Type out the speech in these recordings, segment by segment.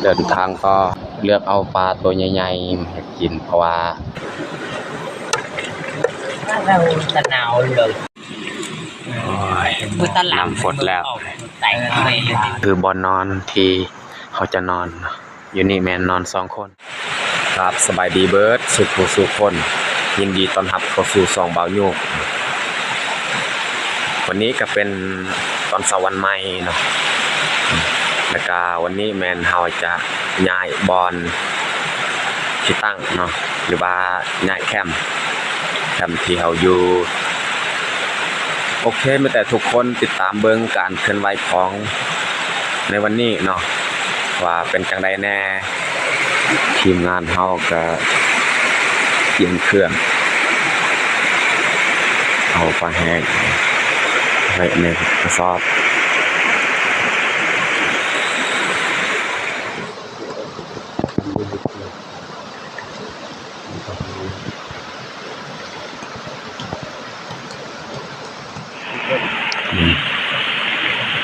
ເດີນທາງຕໍ່ ເລືອກເອົາປາໂຕໃຫຍ່ໆມາເຮັດກິນ ເພາະວ່າ ໂອ້ຍ ນ້ຳຟົດແລ້ວ. ຄືບ່ອນນອນທີ່ເຮົາຈະນອນ ຢູ່ນີ້ແມ່ນນອນສອງຄົນ. ຄັບ ສະບາຍດີເບິດສູ່ຜູ້ສູ່ຄົນ ຍິນດີຕ້ອນຮັບເຂົ້າສູ່ຊ່ອງບ່າວໂຍກ. ວັນນີ້ກະເປັນຕອນເຊົ້າວັນໃໝ່ເນາະ ແລ້ວກະວັນນີ້ແມ່ນເຮົາຈະຍ້າຍບ່ອນທີ່ຕັ້ງເນາະ ຫຼືວ່າຍ້າຍແຄມ ແຄມທີ່ເຮົາຢູ່. ໂອເຄ ມີແຕ່ທຸກຄົນຕິດຕາມເບິ່ງການເຄື່ອນໄຫວຂອງໃນວັນນີ້ເນາະ ວ່າເປັນຈັ່ງໃດແດ່. ທີມງານເຮົາກະກຽມເຄື່ອງ ເອົາປາແຫ້ງໄວ້ໃນກະສອບ.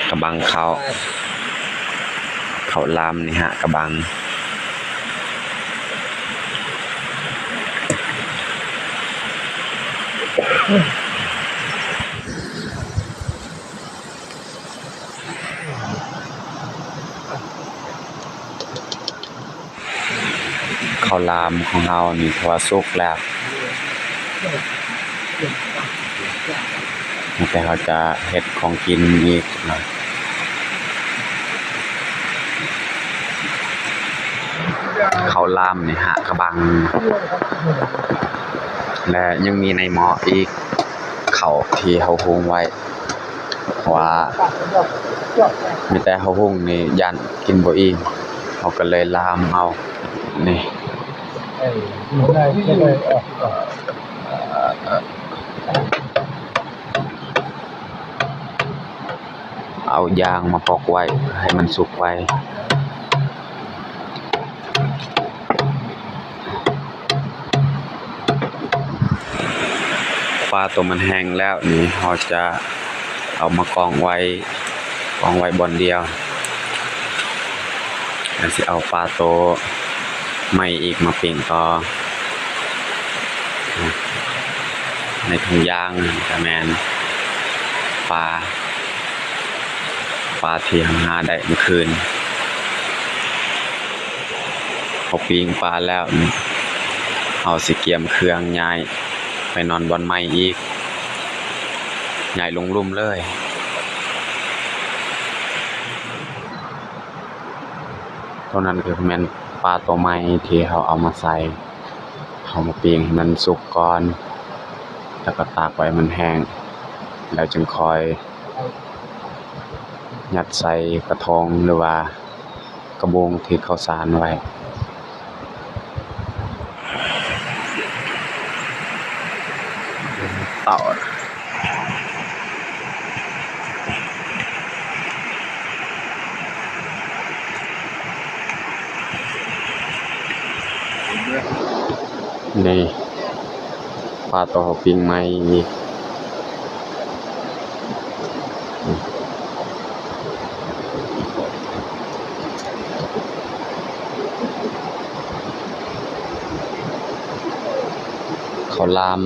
ກະບັງເຂົ້າ ເຂົ້າລາມນີ້ຮະ ກະບັງ. ເຂົ້າລາມຂອງເຮົານີ້ຖືວ່າສຸກແລ້ວ ແຕ່ເຮົາຈະເຮັດຂອງກິນອີກເນາະ. ເຂົ້າລາມນີ້ຮະ ກະບັງ ແລະ ຍັງມີໃນໝໍ້ອີກ ເຂົ້າທີ່ເຮົາຫຸງໄວ້ ເພາະວ່າມີແຕ່ເຮົາຫຸງນີ້ຢ້ານກິນບໍ່ອີ່ມ ເຮົາກະເລີຍລາມເອົານີ້. ເອົາຢາງມາປົກໄວ້ໃຫ້ມັນສຸກໄວ. ປາໂຕມັນແຫ້ງແລ້ວນີ້ ເຮົາຈະເອົາມາກອງໄວ້ ກອງໄວ້ບ່ອນດຽວ ແລ້ວຊິເອົາປາໂຕໃໝ່ອີກມາປີ້ງຕໍ່. ໃນຖົງຢາງກະແມ່ນປາ ປາທີ່ເຮົາຫາໄດ້ມື້ຄືນ. ພໍປີ້ງປາແລ້ວ ເຮົາຊິກຽມເຄື່ອງຍ້າຍໄປນອນບ່ອນໃໝ່ອີກ ຍ້າຍລົງລຸ່ມເລີຍ. ໂຕນັ້ນກະແມ່ນປາໂຕໃໝ່ທີ່ເຮົາເອົາມາໃສ່ ເຮົາມາປີ້ງໃຫ້ມັນສຸກກ່ອນ ແລ້ວກະຕາກໄວ້ໃຫ້ມັນແຫ້ງ ແລ້ວຈຶ່ງຄ່ອຍຍັດໃສ່ກະທົງ ຫຼືວ່າກະບຸງທີ່ເຂົາສານໄວ້. ເຕົາ ນີ້ ປາໂຕເຮົາປີ້ງໃໝ່. ເຂົ້າລາມ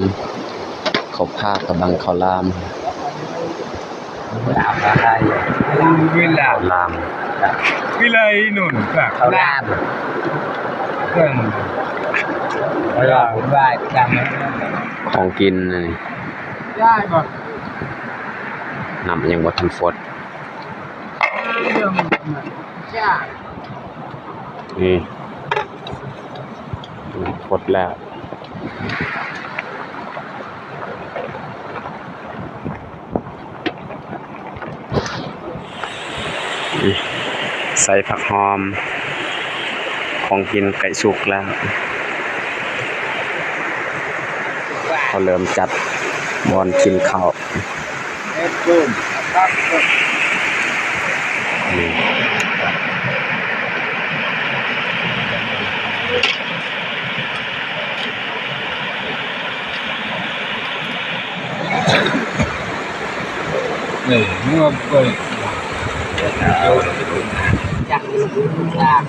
ເຂົ້າພາກກຳລັງເຂົ້າລາມ. ລາມ ເຂົ້າລາມ ເຂົ້າລາມ ເຄື່ອງ ຂອງກິນນີ້ ນ້ຳຍັງບໍ່ທັນຟົດ. ນີ້ ຟົດແລ້ວ. ໃສ່ຜັກຫອມ ຂອງກິນໃກ້ສຸກແລ້ວ. ເຂົາເລີ່ມຈັດບ່ອນກິນເຂົ້າ. ນີ້ ເມື່ອໄປ ຈັກ ຈັກ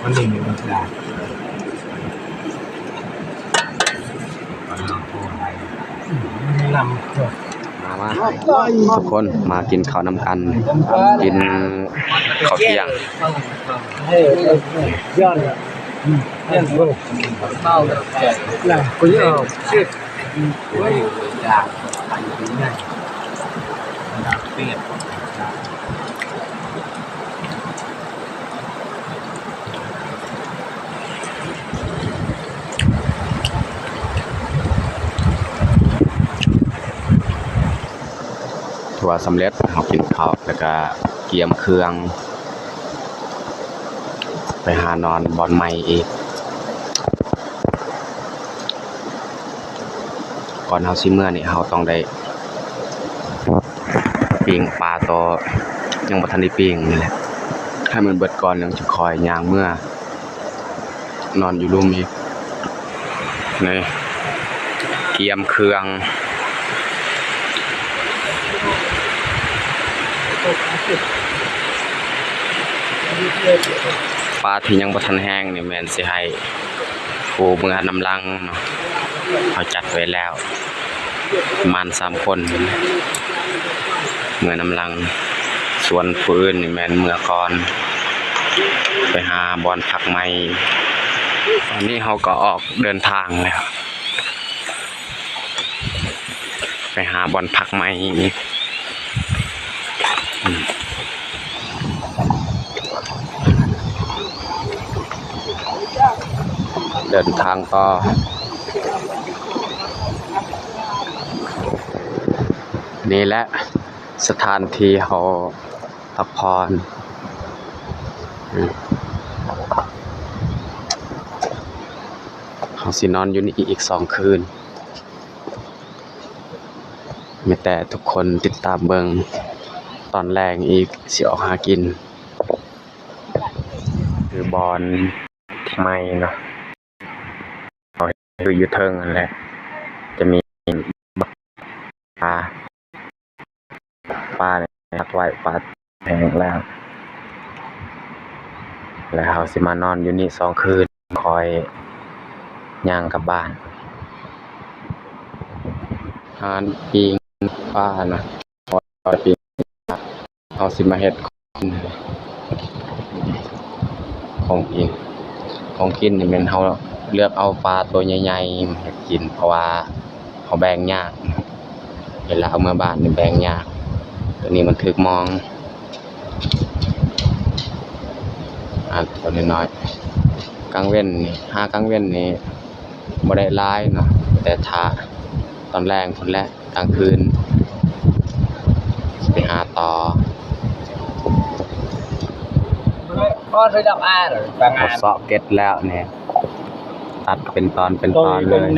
ມັນເປັນທຳມະດາ ມາ ມາ ທຸກຄົນມາກິນເຂົ້ານຳກັນ ກິນເຂົ້າທ່ຽງ. ຖືວ່າສຳເລັດ ເຮົາກິນເຂົ້າ ແລ້ວກະກຽມເຄື່ອງ ໄປຫານອນບ່ອນໃໝ່ອີກ. ກ່ອນເຮົາຊິເມືອນີ້ ເຮົາຕ້ອງໄດ້ປີ້ງປາໂຕຍັງບໍ່ທັນໄດ້ປີ້ງນີ້ແຫຼະ ໃຫ້ມັນເບິດກ່ອນ ຈັ່ງຈະຄ່ອຍຍ່າງເມືອນອນຢູ່ລຸ່ມອີກ. ນີ້ ກຽມເຄື່ອງ ປາທີ່ຍັງບໍ່ທັນແຫ້ງນີ້ແມ່ນຊິໃຫ້ ຜູ້ເມືອນຳຫຼັງເນາະ ເຮົາຈັດໄວ້ແລ້ວປະມານສາມຄົນ ເມືອນຳຫຼັງ ສ່ວນຜູ້ອື່ນນີ້ແມ່ນເມືອກ່ອນ ໄປຫາບ່ອນພັກໃໝ່. ຕອນນີ້ເຮົາກໍອອກເດີນທາງແລ້ວ ໄປຫາບ່ອນພັກໃໝ່. ເດີນທາງຕໍ່ ນີ້ແຫຼະສະຖານທີ່ເຮົາພັກຜ່ອນ. ເຮົາຊິນອນຢູ່ນີ້ອີກສອງຄືນ. ມີແຕ່ທຸກຄົນຕິດຕາມເບິ່ງຕອນແລງອີກ ຊິອອກຫາກິນ ຄືບ່ອນທີ່ໃໝ່ເນາະ ເຮົາເຮັດຄືຢູ່ເທິງຫັ້ນແຫຼະ ຈະມີປາ ປານີ້ຮັກໄວ້ ປາແຫ້ງແລ້ວ ແລ້ວເຮົາຊິມານອນຢູ່ນີ້ສອງຄືນ ຄ່ອຍຍ່າງກັບບ້ານ. ຮ້ານປີ້ງປານະ ເຮົາຊິມາເຮັດຂອງກິນ ຂອງກິນນີ້ແມ່ນເຮົາເລືອກເອົາປາໂຕໃຫຍ່ໆມາເຮັດກິນ ເພາະວ່າເຮົາແບ່ງຍາກ ເວລາເອົາເມືອບ້ານນີ້ແບ່ງຍາກ. ໂຕນີ້ມັນຖືກມອງ ອ່າ ໂຕນ້ອຍໆ ກາງເວັນນີ້ ຫາກາງເວັນນີ້ບໍ່ໄດ້ຫຼາຍເນາະ ແຕ່ຖ້າຕອນແລງພຸ້ນແຫຼະ ກາງຄືນຊິໄປຫາຕໍ່. ເຮົາເຊາະເກັດແລ້ວນີ້ ຕັດເປັນຕອນເປັນຕອນເລີຍ.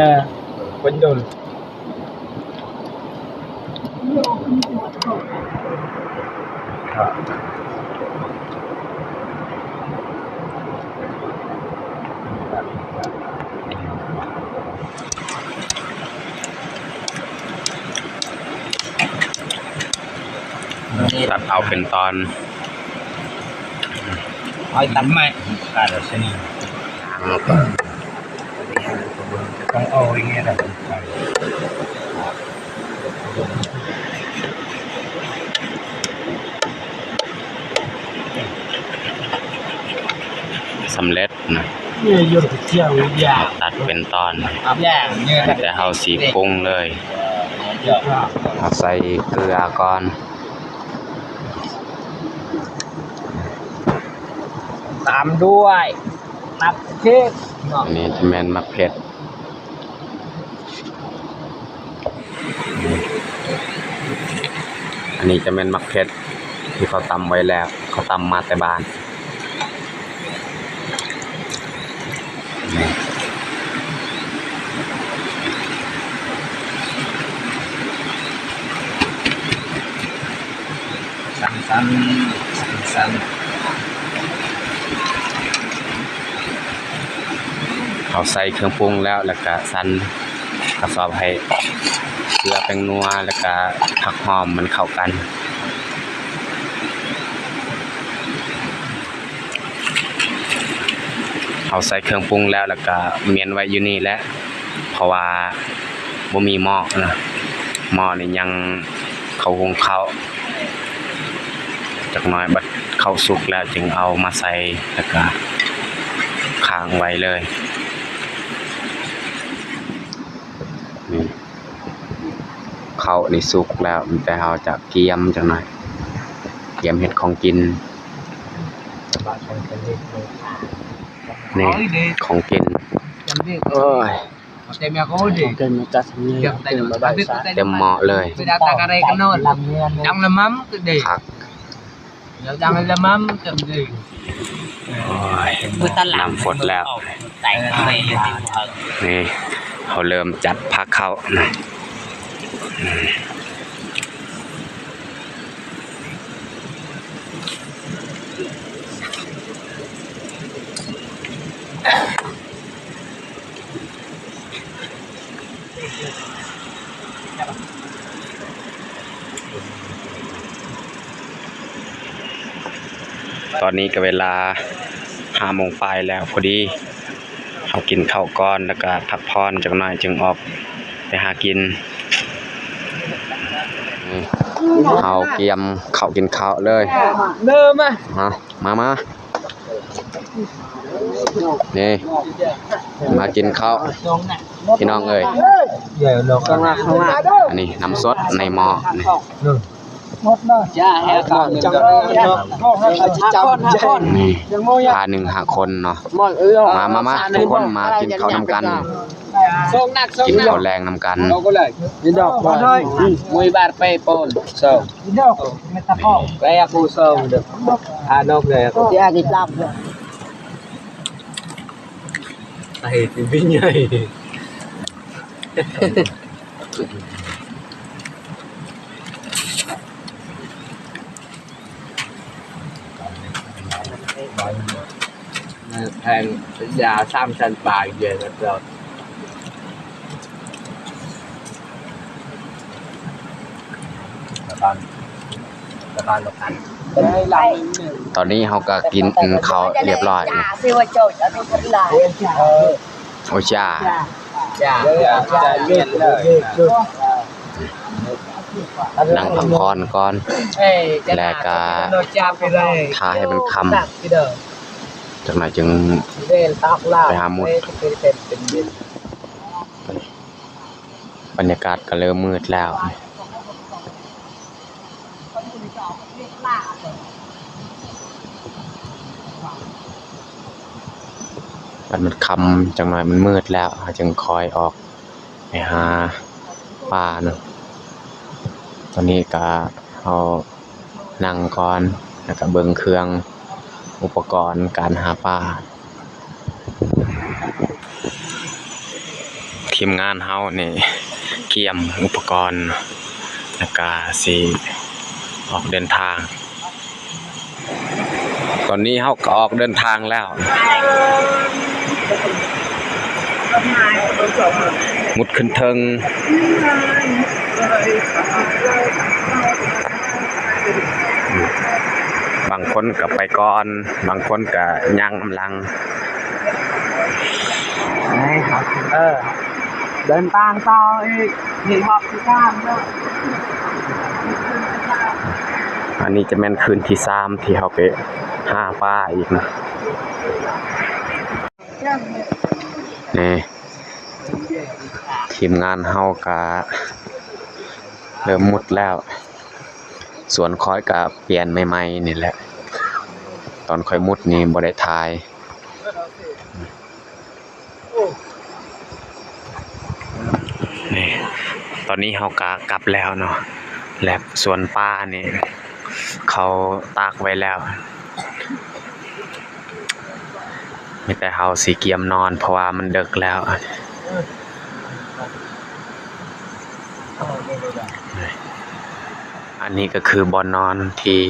ຕັດເອົາເປັນຕອນ ເອົາຕັດໃໝ່ ຕັດເອົາຊະນີ້ ຕ້ອງເອົາຢ່າງນີ້ແຫຼະ ສຳເລັດ. ນະ ຕັດເປັນຕອນ ແຕ່ເຮົາຊິປຸງເລີຍ ເຮົາໃສ່ເກືອກ່ອນ ຕາມດ້ວຍໝາກເຜັດເນາະ ອັນນີ້ຈະແມ່ນໝາກເຜັດ. ອັນນີ້ຈະແມ່ນໝາກເຜັດທີ່ເຂົາຕຳໄວ້ແລ້ວ ເຂົາຕຳມາແຕ່ບ້ານ. ເຮົາໃສ່ເຄື່ອງປຸງແລ້ວ ແລ້ວກະສັນກະສອບໃຫ້ເກືອ ແປ້ງນົວ ແລ້ວກະຜັກຫອມມັນເຂົ້າກັນ. ເຮົາໃສ່ເຄື່ອງປຸງແລ້ວ ແລ້ວກະມ້ຽນໄວ້ຢູ່ນີ້ແຫຼະ ເພາະວ່າບໍ່ມີໝໍ້ນະ ໝໍ້ນີ້ຍັງ ເຂົາຫຸງເຂົ້າ ຈັກໜ້ອຍບັດເຂົ້າສຸກແລ້ວຈຶ່ງເອົາມາໃສ່ ແລ້ວກະຄ້າງໄວ້ເລີຍ. ນີ້ ເຂົ້ານີ້ສຸກແລ້ວ ມີແຕ່ເຮົາຈະກຽມຈັກໜ້ອຍ ກຽມເຮັດຂອງກິນ. ນີ້ຂອງກິນ ໂອ້ຍ ເຕັມໝໍ້ເລີຍ ຄັກ. ໂອ້ຍ ນ້ຳຟົດແລ້ວ ນີ້ ເຮົາເລີ່ມຈັດພາເຂົ້ານະ. ຕອນນີ້ກໍເວລາຫ້າໂມງປາຍແລ້ວພໍດີ ເຮົາກິນເຂົ້າກ່ອນ ແລ້ວກໍພັກຜ່ອນຈັກໜ້ອຍຈຶ່ງອອກໄປຫາກິນ. ເຮົາກຽມເຂົ້າກິນເຂົ້າເລີຍ ມາ ມາ ມາ ນີ້ ມາກິນເຂົ້າ ພີ່ນ້ອງເອີຍ. ອັນນີ້ນ້ຳສົດໃນໝໍ້ນີ້ ນີ້ ພາໜຶ່ງຫ້າຄົນເນາະ ມາ ມາ ມາ ທຸກຄົນມາກິນເຂົ້ານຳກັນ ກິນເຂົ້າແລງນຳກັນ. ແພງ ຢາສາມແສນປາຍເດືອນລະ. ຕອນນີ້ເຮົາກໍກິນເຂົ້າຮຽບຮ້ອຍ ໂອຊາ ນັ່ງພັກຜ່ອນກ່ອນ ແລ້ວກະຖ້າໃຫ້ມັນຄ່ຳ ຈັກໜ້ອຍຈຶ່ງໄປຫາມຸດ. ບັນຍາກາດກໍເລີ່ມມືດແລ້ວ. ຄັນມັນຄ່ຳຈັກໜ້ອຍ ມັນມືດແລ້ວ ເຮົາຈຶ່ງຄ່ອຍອອກໄປຫາປາເນາະ. ຕອນນີ້ກະເຮົານັ່ງກ່ອນ ແລ້ວກະເບິ່ງເຄື່ອງ ອຸປະກອນການຫາປາ. ທີມງານເຮົານີ້ກຽມອຸປະກອນ ແລ້ວກະຊິອອກເດີນທາງ. ຕອນນີ້ເຮົາກໍອອກເດີນທາງແລ້ວ ມຸດຂຶ້ນເທິງ. ບາງຄົນກໍໄປກ່ອນ ບາງຄົນກໍຍ່າງນຳຫຼັງ. ເດີນທາງຕໍ່ອີກ ເຫັນຮອບທີ່ສາມເນາະ. ອັນນີ້ຈະແມ່ນຄືນທີສາມທີ່ເຮົາໄປຫາປາອີກນະ. ນີ້ ທີມງານເຮົາກະເລີ່ມມຸດແລ້ວ. ສ່ວນຂ້ອຍກະປ່ຽນໃໝ່ໆນີ້ແຫຼະ ຕອນຂ້ອຍມຸດນີ້ບໍ່ໄດ້ຖ່າຍ. ນີ້ ຕອນນີ້ເຮົາກະກັບແລ້ວເນາະ ແລະ ສ່ວນປານີ້ເຂົາຕາກໄວ້ແລ້ວ ມີແຕ່ເຮົາຊິກຽມນອນ ເພາະວ່າມັນເດິກແລ້ວ. ອັນນີ້ກໍຄືບ່ອນນອນທີ່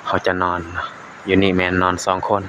ເຮົາຈະນອນເນາະ ຢູ່ນີ້ແມ່ນນອນສອງຄົນ.